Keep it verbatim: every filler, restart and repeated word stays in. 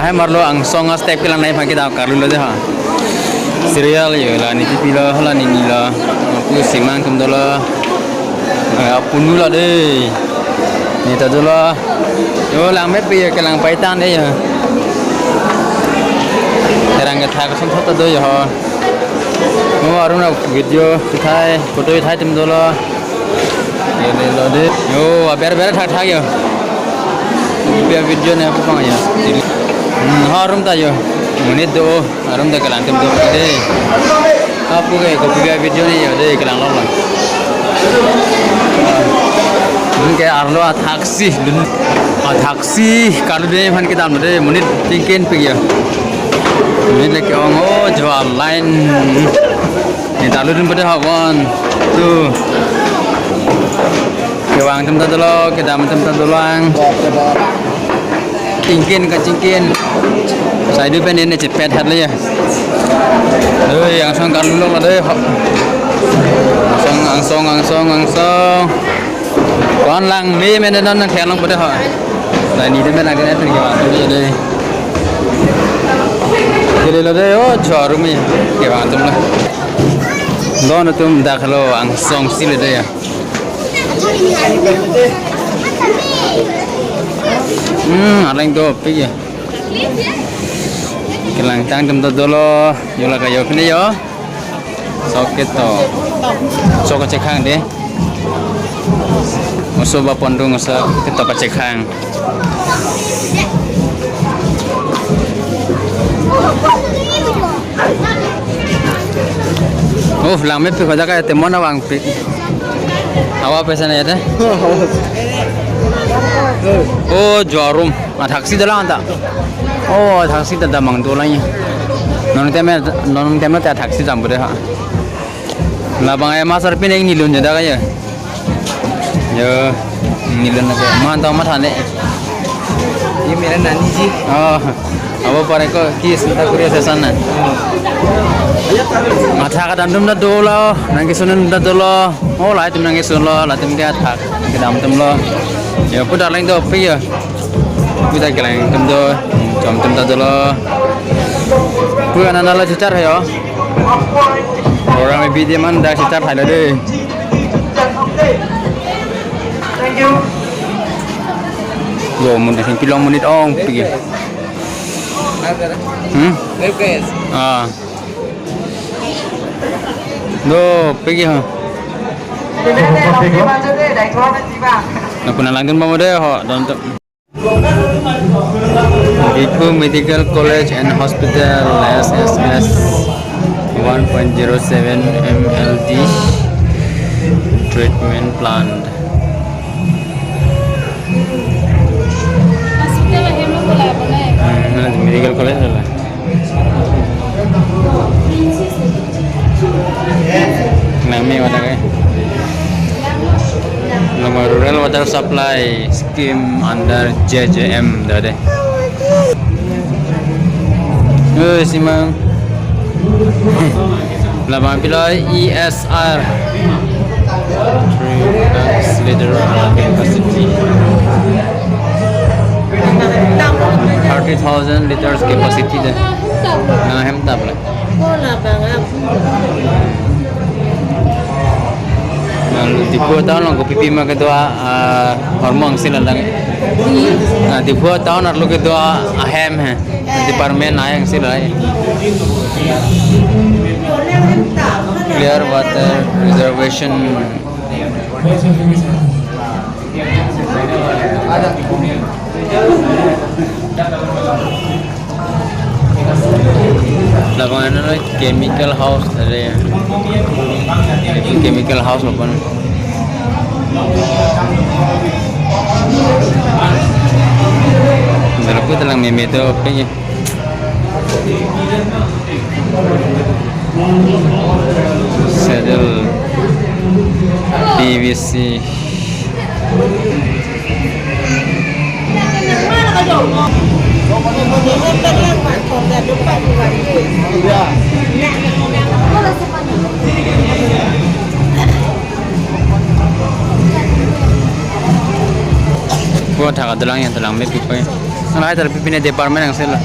Marlo angsong a-step kelang nai aphan kedam karlu lo de ha. Serial yo la ni tipi lo, hala ni ni lo. Pu simang tum dolo. Eh, apunu lo de. Ni ta dolo. Yo lang mepi yo kelang paitan de yo. Terang kethak son thot do yo ho. Mo arum na video kethai, photo kethai tum dolo. Yo, de lo de. Yo, aber aber thakthak yo. Pia video ne apa pang yo. Hmm, ha arum ta yo. Monit do, arum ta kelang tum do de. Apu ke kopi pia video ne yo de kelang lo lo. Mun ke arlo a-taxi dun. A-taxi kalau de aphan kedam de monit tingkin pi yo. Monit lake ong o jo line. Ni talu dun pada ha, one, two. Kevang tum ta dolo, kedam tum ta dolo ang. Chingkin ka chingkin. Sai du pen ne chepet hat le ya. Oi, angsong karlu lo de ho. Angsong, angsong, angsong, angsong. Kon lang me me non nang khelong pada ho. Lai ni de me lang de pen kevang tum de. Kele lo de o jo arum me kevang tum lo. Don atum dak lo angsong si le de ya. Hmm, arleng dopik ya. Kelangtang tum ta dolo, yo la ka yo pine yo. Sok keto. Sok kachekhang de. Oso ba pondung oso keto kachekhang. Oh, lang mepi khoja ka temon abang pi. Awa pesa na ya de? Oh, jo arum. A-taxi dalang ta. Oh, taxi ta damang dolang ya. Non tem, non tem ta taxi jam bude ha. Labang ai masar pine nilun jada ka ya. Yo, nilun na ke. Man tau matha ne. Ye mera nani ji. Oh, abo pare ko ki sinta kuri ase san na. Matha kedam tum ta dolo, nangkesun ta dolo. Oh, lai tum nangkesun lo, lai tum ke athak kedam tum lo. Yo, pu darling to pi yo. Pu ta kelang tum do, chom tum ta dolo. Pu ana nala chichar hai yo. Orang me bidi man dak chichar hai lo de. Thank you. Yo, mun da sing pilong monit ong pi. Hmm? Ah. Do, pi ha. Na kuna langdun ba mo de ho, don to. Diphu Medical College and Hospital, S S S one point zero seven M L D treatment plant. Hospital ahem lo bola apone. Hmm, medical college lo. Nang me water ke. Nama rural water supply scheme under J J M do de. Oi, simang. Labang pilo E S R. Three lakhs liter capacity. Thirty thousand liters capacity de. Nang hem tap le. Ko labang ap. Nang Diphu town lo kopi pi ma kedo a, ah, hormong sila lang. Nang Diphu town arlo kedo a, ahem he. Department ayang sila. Clear water reservation. Labang ano lo chemical house tadi ya. Chemical house lo pon. Dalam pun telang meme tu apa ya? Saddle P V C. Ko thak adolang yang telang me pipai. Nang lahai ta pipine department angselo.